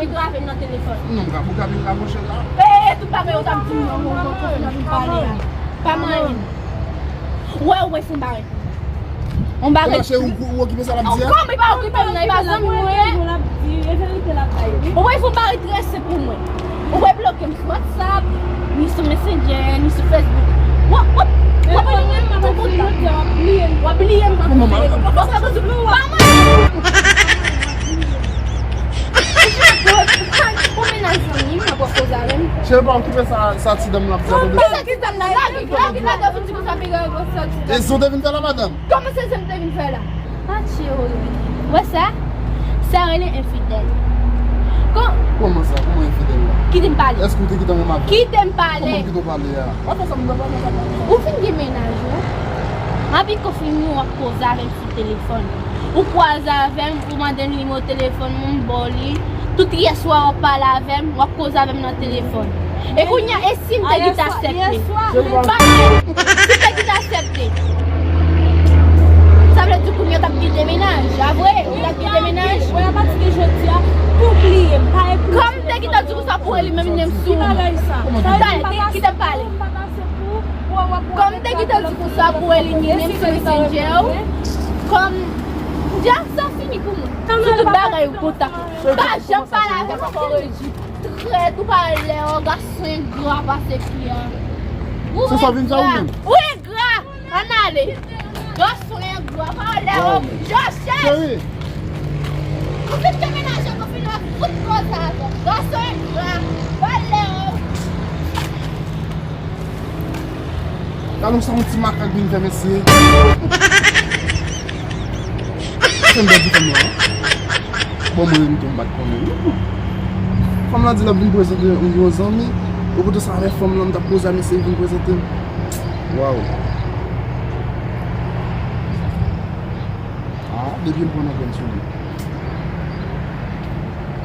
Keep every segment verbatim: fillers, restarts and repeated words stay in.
vin grave m nan telefòn. Non, m ka pou ka vin raproche la. E, tout bagay ou t ap di m nan, nan, nan, nan, nan, nan, pa manyen. Ou wè, ou wè, fon bagay. On bagay. Kòman se ou, ou okipe sa l ap di a? Kòman li pa okipe m nan, li pa zanmi mwen ye? Ou wè, fon bagay trè senp pou mwen. Ou wè, bloke m sou WhatsApp, ni sou Messenger, ni sou Facebook. W ap, w ap, w ap bliye m tou kontan. W ap bliye m. Kòman, pa mwen. Ou menaj zanmi m, w ap koze avè m. Cheri, pa okipe sa, sa ti dam la ap di a, tande. Sa ti dam la, lage, lage, lage, fouti pou sa pi grave, sa ti dam. E sa w te vin fè la, madanm? Kòman se sa m te vin fè la? Rele enfidèl. Kon- Kòman sa? Kòman enfidèl la? Kite m pale. Èske w te gentan renmen avè l? Kite m pale. Kòman m kite w pale a? Ou fè sa m pran sa. Ou fin gen mennaj ou. Anpi konfini w ap koze avè m sou telefòn. Ou kwaze avè m, ou mande m nimewo telefòn mwen, m ba w li. Tout yè swa w ap pale avè m, w ap koze avè m nan telefòn. E kounye a, e si m te gentan aksepte? Pale, si m te gentan aksepte? Sa vle di kounye a w t ap kite mennaj, a vre? Ou t ap kite mennaj? Wè, apati de jodi a, tou bliye m, pa epi. Kòm m te gentan di konsa pou elimine m sou. Ki bagay sa? Talè, kite m pale. Kòm m te gentan di konsa pou elimine m sou Messenger, kòm, ja, sa fini pou mwen. Sou tout bagay ou kontan. Pa janm pale avè m ankò, Regi. Trèt, ou pa lè, o gason engra pase fi a. Ou engra. Ou engra. Ann ale. Gason engra, pa lè, o. Joseph. Cheri. Ou fin demenaje, ou fin ap fout koze avè m. Gason engra. Pa lè, o. Gade sa yon ti makak vin fè mesye. Se m pèdi fanm nan. Bon, mwen menm tou m pa t konnen. Fanm nan di l ap vin prezante yon zanmi. Ou kote sa avè fanm nan, m t ap koze a mesye vin prezante m. Waw. Ah, depi m pran nan grenn sou li.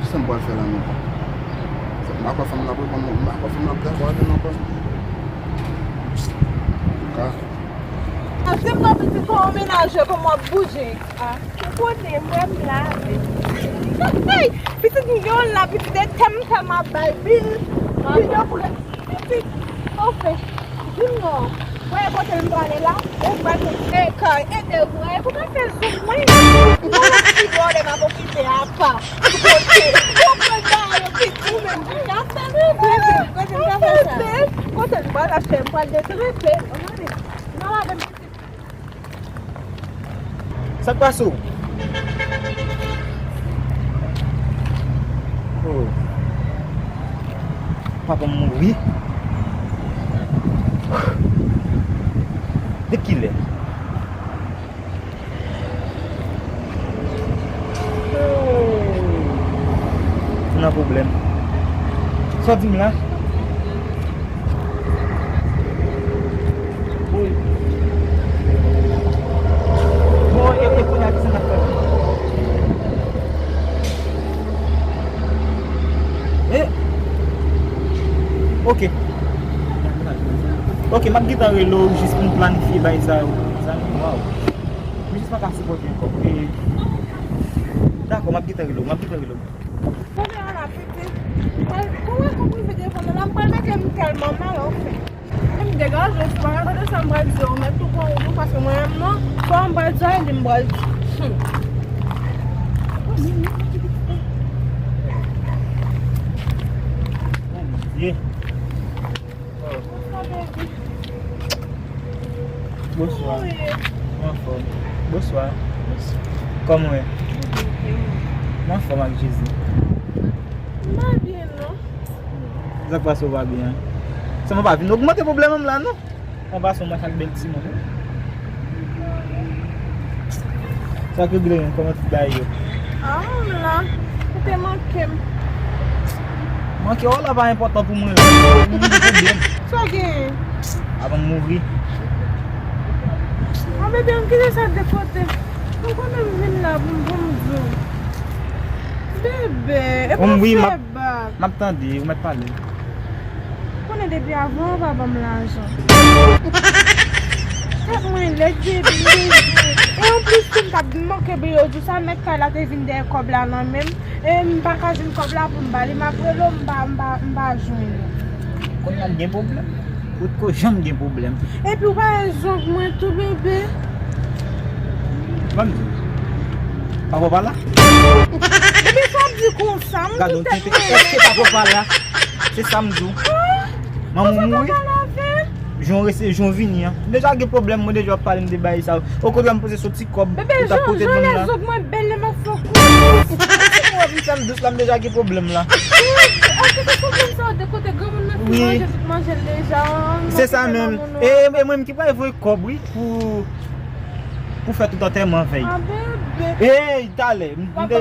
Kisa m pral fè la menm? M pa kwè fanm nan ap reponn mwen, m pa kwè fanm nan ap dakò avè m ankò. Antouka. Ase mwen pitit fè yon menaje kòman w ap bouje a. Ou konnen mwen m lave. Hey! Pitit m gen yon la, pitit e tèm tèm ap bay bil. Bil yo pou pitit. Anfen, di m non. Wè kote m prale la? Ou pral fè kay ede ou wè pou mwen fè zouk mwen. Mwen yon ti vòlè m ap okipe apa. Kote? Ou pral ba yo pitit ou menm. Ap fè rete. Kote m ta fè sa? Kote m pral achte m pral detrempe. Nan lave m. Sa k pase w? Oh. Papa m mouri. De kilè? Ou nan pwoblèm. Sa w di m la? Wi. Bon, e, e kounye a, kisa n ap fè? E? Oke. Oke, m ap gentan rele w jis pou m planifye bagay sa yo. Zanmi, waw. M jis pa ka sipòte ankò. E, dakò, m ap gentan rele w, m ap gentan rele w. Kounye a la, pitit. Mwen, kòman konprann vide fò la, m pral mete m tèlman mal, anfen. M degaje w, si w pa ka tande sa m pral di w, mèt tou pran wout ou, paske mwen menm non, sa m pral di a, li m pral di. Hmm. Oh, Bondye. Bonswa. Mwen anfòm. Bonswa. Kòman w ye? Mwen anfòm ak Jezi. M pa byen non. Sa k pase w pa byen? Sa mwen pa vin ogmante pwoblèm m la non. An pasan mwen ak bèl timoun wi. Sa k regle menm, kòman tout bagay yo? Ah, m la. Ou te manke m. Manke w la pa enpòtan pou mwen la. Mwen gen pwoblèm. Sa w genyen? Avan m mouri. Ah, bebe, m kite sa de kote. Ou konnen m vin la pou m, pou m di w. Bebe, e pa fè bak. M ap tande, ou mèt pale. Konnen depi avan ou pa ban m lajan. Tèt mwen lèd, bebe, m bezwen. E anplis tou m t ap manke byen, yo di sa, mèt kay la te vin dèyè kòb la nan men m. E m pa ka jwenn kòb la pou m ba li, m ap rele w, m pa, m pa, m pa jwenn ou. Kounye a l gen pwoblèm. Ou t ko janm gen pwoblèm. Epi ou pa wè zong mwen tou, bebe. Ban m di w. Papa w pa la? Bebe, sa w ap di konsa? M di tèt mwen. Èske papa w pa la? Se sa m di w. Manman w mouri? Jan w rese, jan w vini an. M deja gen pwoblèm, mwen deja w ap pale m de bagay sa yo. Okontrè, m panse se yon ti kòb ou t ap pote ban m la. Bebe, jan, jan lèzòt mwen bèl, lè m ap fè w kouri. Ti kòb, m fè m dous la, m deja gen pwoblèm la. Akoz se pwoblèm sa yo de kote granmoun nan fin manje tout manje l deja. Se sa menm. E, e mwen menm ki pral voye kòb, wi, pou, pou fè tout antèman vèy. Ah, bebe. Ey, talè. M, m te.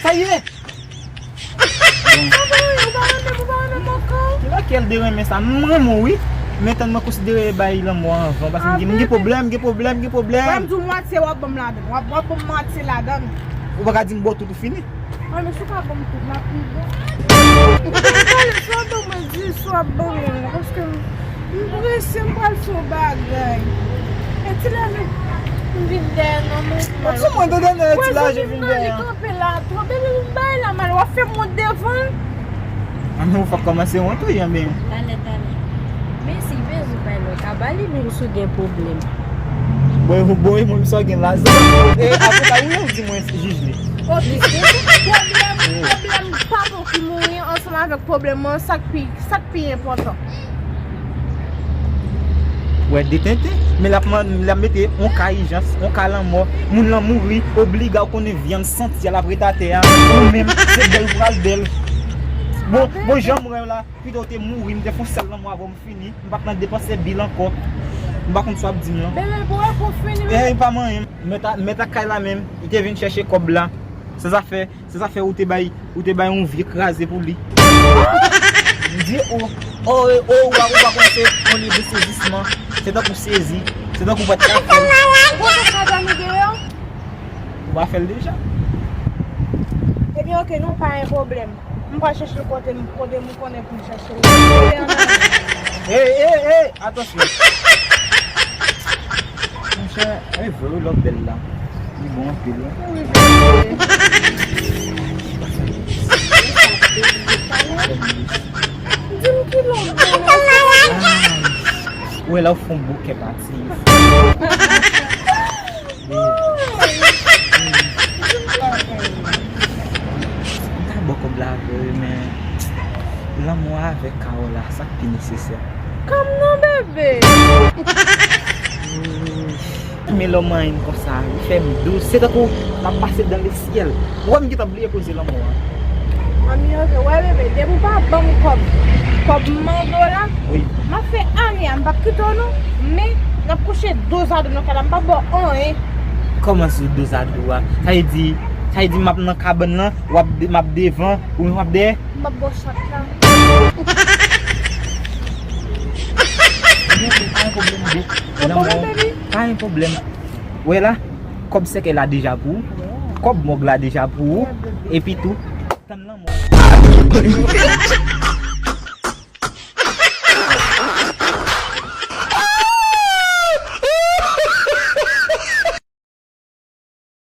Sa ye? Ou pa renmen m, ou pa renmen m ankò. Kilè kèl de renmen sa? M renmen w, wi. Men tann mwen konsidere bay lanmò anvan, paske m gen, m gen pwoblèm, gen pwoblèm, gen pwoblèm. Mwen, m di w mwatye w ap ban m ladann. W ap, w ap ban m mwatye ladann. Ou pa ka di m ba w tout ou fini? Mwen, men si w ka ban m tout, m ap pi bon. Ou pa pale, si w ap ban mwen di, si w ap ban mwen, paske m M prese, m pral fè yon bagay. E ti lè m, m vin dèyè non, men. Ou sou mwen, de dèyè ti lè, je vin dèyè. Li kanpe la twòp, epi m bay la mal, w ap fè m wont devan l. A, men ou fòk kòmanse wont, wi, anben. Talè, talè. Men si bezwen bay lè, ka ba li, men ou sou gen pwoblèm. Bon, bon, e mwen, m sa gen la. E, avoka, ou di mwen jij li. Ok. Pwoblèm, pwoblèm pa bon ki mouri ansanm avèk pwoblèm mwen, sa k pi Sa k pi enpòtan? Wè, detente, men l ap man-, l ap mete yon ka ijans, yon ka lanmò, moun lan mouri, obliga w konnen vyann santi a l ap ret atè a, ou menm, se bèl ou pral bèl. Bon, bon, jan m wè w la, pito w te mouri, m te fè yon sèl lanmò avè w, m fini, m p ap nan depanse bil ankò, m pa konn sa w ap di m lan. Bebe, bon, e pou fini, e, pa manyen m, mèt a, mèt ak kay la menm, li te vin chèche kòb la, sa zafè. Se sa fè ou te bay, ou te bay yon vye kraze pou li. M di, o, o, e, o, ou pa, ou pa konn se yon lye de sezisman. Se tankou sezi. Se tankou pa t ka fè l. Ou pa fè sa dòmi deyò? Ou pa fè l deja? Ebyen, oke, non, pa gen pwoblèm. M pral chèche l kote m, kote m konnen pou m chèche l. Ey, ey, ey, atansyon. Monchè, e vre wi, lòt bèl la. Li bon anpil wi. Wi, bebe. Di m ki lòt bèl la. Ou wè la ou fè yon bokè pati. M ta ba w kòb la vre wi, men lanmou avèk Kawola, sa k pi nesesè. Kòm non, bebe. Men lè w manyen m konsa, li fè m dous. Se tankou m ap pase dans le ciel. Ou wè m gentan bliye koze lanmou an. Anmye, oke, wè bebe, depi w pa ban m kòb, kòb m mande w la, wi, m ap fè ane a, m p ap kite w non, men n ap kouche dozado nan kay la, m p ap ba w anyen. Kòman sou dozado a? Sa vle di, sa vle di m ap nan kabann lan, w ap de-, m ap devan, ou menm w ap dèyè? M ap ba w chat la. Ebyen, pa gen pwoblèm, boo. Gen pwoblèm, baby? Pa gen pwoblèm. Wè la, kòb sèkèy la deja pou ou. Kòb mòg la deja pou ou. Epi tou, tann lanmò.